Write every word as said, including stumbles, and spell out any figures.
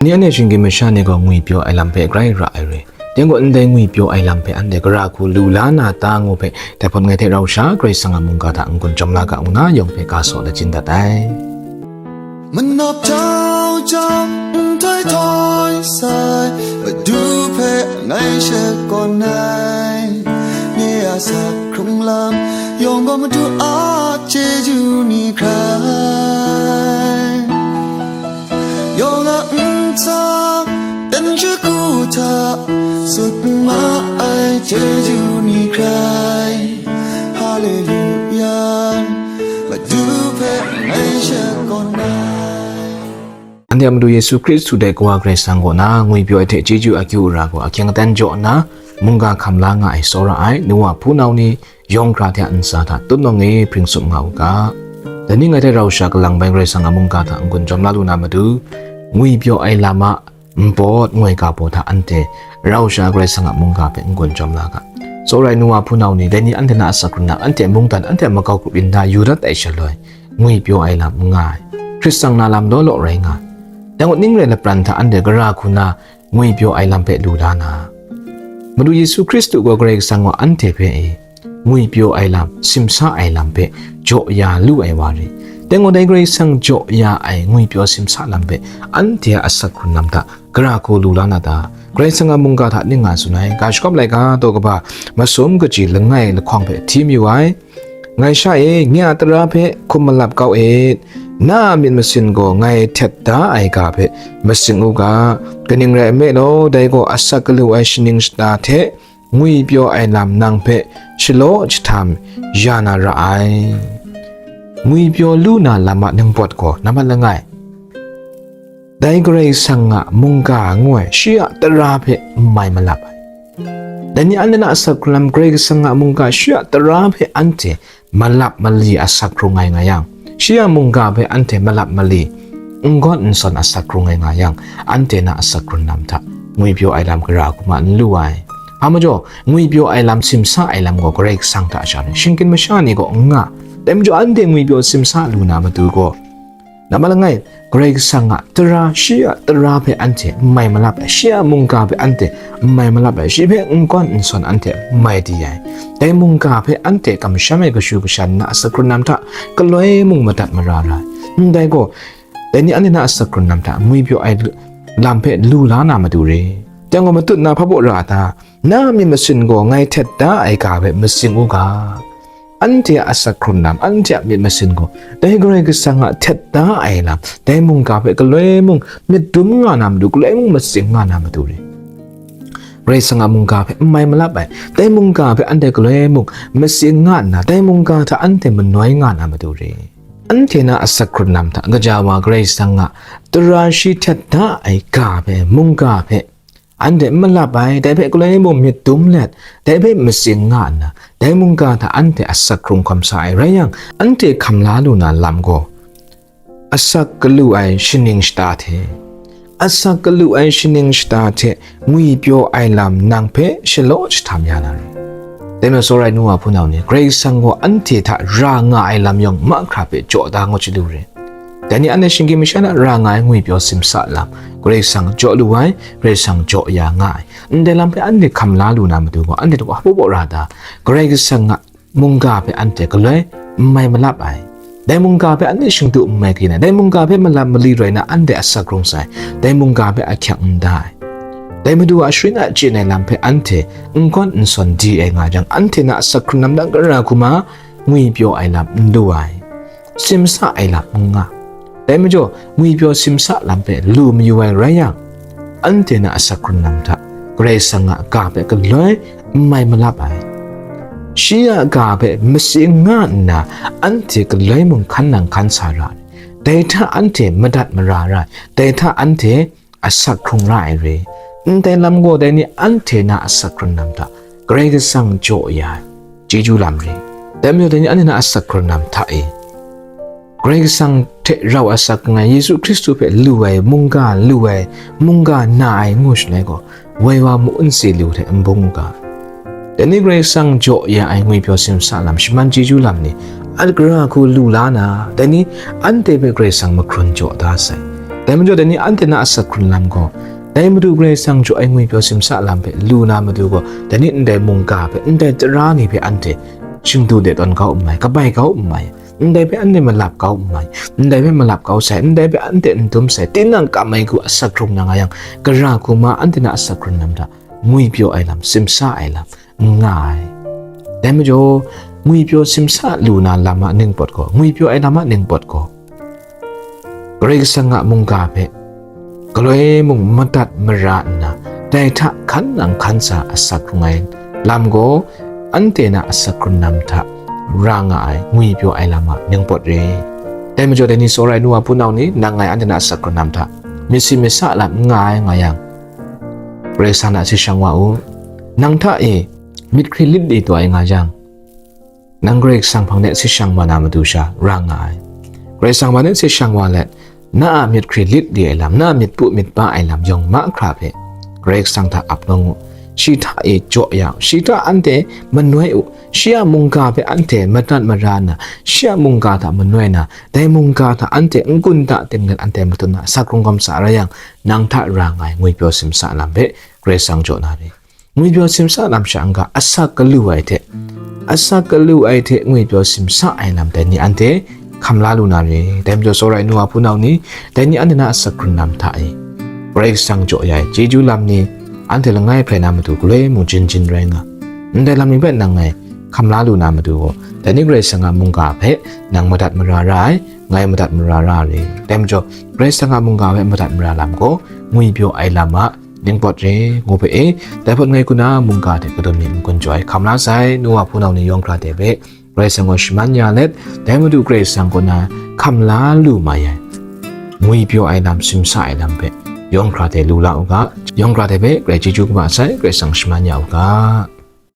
Ni anhte shinggyim masha ni gaw ngwipyaw ai lam hpe grai ra ai re. Dai gaw ndai ngwipyaw ai lam hpe anhte gara hku lu la na ta ngu hpe, dai hpawt ngai hte rau sha Karai Kasang a mungga hta n-gun chyawm la ga ngu na, yawng hpe ga saw lachyum dat ai. Manawp jau jau, nhtoi htoi sai, Madu hpe ngai shakawn ai. Nye a asak hkrung lam yawng gaw Madu a chyeju ni hkrai. Yawng a ntsa dan shagu hta sut ma ai chyeju ni hkrai. Haleluya, Madu hpe ngai shakawn ai. Anhte a Madu Yesu Hkristu dai Kawa Karai Kasang kaw na ngwipyaw ai hte chyeju akyu ara gaw ahkying aten jaw nna, mungga hkam la nga ai tsawra ai, nu wa hpunau ni, yawng hkra hte a ntsa hta tutnawng e hpring tsup nga u ga. Dai ni ngai hte rau sha kalang bai Karai Kasang a mungga hta n-gun chyawm la lu na matu, ngwipyaw ai lam a npawt ngoi ga baw hta anhte rau sha Karai Kasang a mungga hpe n-gun chyawm la ga. Tsawra ai nu wa hpunau ni, dai ni anhte na asak hkrung lam, anhte mungdan, anhte a makau grup yin hta yu dat ai shaloi, ngwipyaw ai lam n nga ai, Hkristan na lam law law rai nga ai. Dai ngut ning rai lapran hta anhte gara hku na ngwipyaw ai lam hpe lu la na, Madu Yesu Hkristu gaw Karai Kasang gaw anhte hpe e ngwipyaw ai lam, simsa ai lam hpe jaw ya lu ai wa re. Dai gaw dai Karai Kasang jaw ya ai ngwipyaw simsa lam hpe anhte a asak hkrung lam hta gara hku lu la na ta? Karai Kasang a mungga hta ning nga tsun ai, ga shakawp laika daw kaba masum kaji langai lahkawng hpe hti mayu ai. Ngai sha e, nye a tara hpe hkum malap kau et. Na a myit masin gaw ngai htet da ai ga hpe matsing u ga. Kaning rai nme law, dai gaw asak galu ai shaning shata hte ngwipyaw ai lam nang hpe shalaw jahtam ya na ra ai. Ngwipyaw lu na lam a ningpawt gaw, nambat langai, dai Karai Kasang a mungga ngu ai shi a tara hpe n mai malap ai. Dai ni anhte na asak hkrung lam Karai Kasang a mungga shi a tara hpe anhte malap mali asak hkrung ai nga yang, shi a mungga hpe anhte malap mali n-gawn n-sawn asak hkrung ai nga yang, anhte na asak hkrung lam hta ngwipyaw ai lam gara hku ma n lu ai. Hpa majaw, ngwipyaw ai lam, simsa ai lam gaw Karai Kasang hta sha ai shinggyim masha ni gaw n nga. Dai majaw, anhte ngwipyaw simsa lu na matu gaw, nambat langai, Karai Kasang a tara, shi a tara hpe anhte n mai malap ai, shi a mungga hpe anhte n mai malap ai, shi hpe n-gawn n-sawn anhte n mai di ai. Dai mungga hpe anhte kamsham ai kashu kasha nna asak hkrung lam hta galoi mung madat mara ra ai. Ndai gaw, dai ni anhte na asak hkrung lam hta ngwipyaw ai lam hpe lu la na matu re. Dai gaw matut na hpa baw ra a ta? Na a myit masin gaw ngai htet da ai ga hpe matsing u ga. Anhte a asak hkrung lam, anhte a myit masin gaw dai Karai Kasang a htet da ai lam, dai mungga hpe galoi mung myit dum nga na matu, galoi mung matsing nga na matu re. Karai Kasang a mungga hpe n mai malap ai, dai mungga hpe anhte galoi mung matsing nga nna, dai mungga hta anhte manoi nga na matu re. Anhte na asak hkrung lam hta kaja wa Karai Kasang a tara shi htet da ai ga hpe, mungga hpe, anhte n malap ai, dai hpe galoi mung myit dum let, dai hpe matsing nga nna, dai mungga hta anhte asak hkrung hkawm sa ai rai yang, anhte hkam la lu na lam gaw, asak galu ai shaning shata hte, asak galu ai shaning shata hte ngwipyaw ai lam nang hpe shalaw jahtam ya na rai. Dai majaw, tsawra ai nu wa hpunau ni, Karai Kasang gaw anhte hta ra nga ai lam yawng mahkra hpe jaw da ngut chyalu re. Dai ni anhte shinggyim masha na ra nga ai ngwipyaw simsa lam, Karai Kasang jaw lu ai, Karai Kasang jaw ya nga ai. Ndai lam hpe anhte hkam la lu na matu gaw, anhte hta hpa baw ra ta? Karai Kasang a mungga hpe anhte galoi n mai malap ai. Dai mungga hpe anhte shingdu n mai kayin ai. Dai mungga hpe malap mali rai na anhte asak hkrung sai. Dai mungga hpe ahkyak n da ai. Dai Madu a sharin achyin ai lam hpe anhte n-gawn n-sawn di ai nga jang, anhte na asak hkrung lam dang gara hku ma, ngwipyaw ai lam n lu ai, simsa ai lam n nga. Dai majaw, ngwipyaw simsa lam hpe lu mayu ai rai yang, anhte na asak hkrung lam hta Karai Kasang a ga hpe galoi n mai malap ai. Shi a ga hpe matsing nga nna, anhte galoi mung hkan nang hkan sa ra ai. Dai hta anhte madat mara ra ai. Dai hta anhte asak hkrung ra ai re. Ndai lam gaw dai ni anhte na asak hkrung lam hta Karai Kasang jaw ya ai chyeju lam re. Dai majaw dai ni anhte na asak hkrung lam hta e, Karai Kasang hte rau asak nga ai Yesu Hkristu hpe lu ai, mungga lu ai, mungga na ai ngu shaloi gaw, woi wa ma-un se lu hte n bung u ga. Dai ni Karai Kasang jaw ya ai ngwipyaw simsa lam, shaman chyeju lam ni, a gara hku lu la na, dai ni anhte hpe Karai Kasang mahkrun jaw da sai. Dai majaw dai ni anhte na asak hkrun lam gaw, dai Madu Karai Kasang jaw ai ngwipyaw simsa lam hpe lu na matu gaw, dai ni ndai mungga hpe, ndai tara ni hpe anhte shingdu de tawn kau n mai, kabai kau n mai, ndai hpe anhte malap kau n mai, ndai hpe malap kau sai, ndai hpe anhte n dum sai, tinang kam ai hku asak hkrung na nga yang, gara hku ma anhte na asak hkrun lam hta ngwipyaw ai lam, simsa ai lam, n nga ai. Dai majaw, ngwipyaw simsa lu na lam a ningpawt gaw, ngwipyaw ai lam a ningpawt gaw, Karai Kasang a mungga hpe galoi mung madat mara nna, dai hta hkan nang hkan sa asak hkrung ai lam gaw, anhte na asak hkrun lam hta ra nga ai ngwipyaw ai lam a ningpawt re. Dai majaw, dai ni tsawra ai nu wa hpunau ni, nang ngai anhte na asak hkrun lam hta myit si myit sa lam n nga ai nga yang, Karai Kasang hta si shang wa u. Nang hta e myit hkri lit li taw ai nga yang, nang Karai Kasang hpang de si shang wa na matu sha ra nga ai. Karai Kasang hpang de si shang wa let, na a myit hkri lit li ai lam, na a myit pu myit pa ai lam yawng mahkra hpe Karai Kasang hta ap nawng u. Shi hta e jaw ya u, shi hta anhte manoi u, shi a mungga hpe anhte madat mara nna, shi a mungga hta manoi na, dai mungga hta anhte n-gun da ting let anhte matut na, asak hkrung gawm sa rai yang, nang hta ra nga ai ngwipyaw simsa lam hpe Karai Kasang jaw na re. Ngwipyaw simsa lam sha n-ga, asak galu ai hte, asak galu ai hte ngwipyaw simsa ai lam dai ni anhte hkam la lu na re. Dai majaw tsawra ai nu wa hpunau ni, dai ni anhte na asak hkrun lam hta e, Karai Kasang jaw ya ai chyeju lam ni, anhte langai hprai na matu galoi mung jin jin rai nga. Ndai lam ni hpe nang ngai hkam la lu na matu gaw, dai ni Karai Kasang a mungga hpe nang madat mara ra ai, ngai madat mara ra re. Dai majaw, Karai Kasang a mungga hpe madat mara lam gaw, ngwipyaw ai lam a ningpawt re, ngu hpe e, dai hpawt ngai kuna mungga hte kadun mi n-gun jaw ai hkam la sai, nu wa hpunau ni yawng hkra hte hpe Karai Kasang gaw shaman ya let, dai Madu Karai Kasang kaw na hkam la lu mai ai, ngwipyaw ai lam, simsa ai lam hpe yawng hkra hte lu la u ga, yawng hkra hte hpe Karai chyeju kaba sai, Karai Kasang shaman ya u ga.